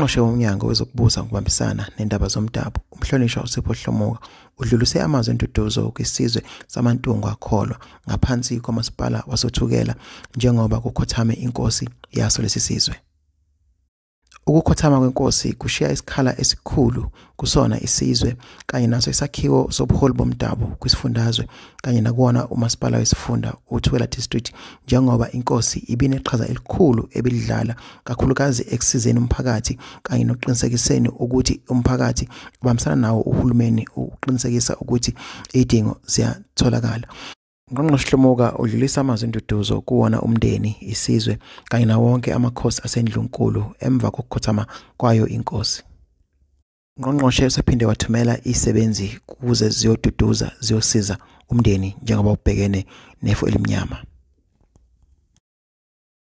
Ungqongqoshe woMnyango wezokuBusa ngokuBambisana neNdaba zoMdabu, uMhlonishwa uSipho Hlomuka, udlulise amazwi enduduzo kwisizwe samaNtungwa Kholwa ngaphansi koMasipala wasoThukela njengoba kukhothame inkosi yaso lesi sizwe. Ukukhothama kwenkosi kushiya isikhala esikhulu kusona isizwe kanye naso isakhiwo sobuholi bomdabu kwisifundazwe kanye nakuwona umasipala wesifunda uThukela District njengoba inkosi ibineqhaza elikhulu ebilidlala kakhulukazi ekusizeni umphakathi kanye nokuqinisekiseni ukuthi umphakathi ubambisana nawo uhulumeni ukuqinisekisa ukuthi izidingo ziyatholakala. Ungqongqoshe Hlomuka udlulisa amazwi enduduzo kuwona umndeni, isizwe kanye nawo wonke amakhosi aseNdlunkulu emva kokukhothama kwayo inkosi. Ungqongqoshe usephinde wathumela izisebenzi ukuze ziyoduduza ziyosiza umndeni njengoba ubhekene nefu elimnyama.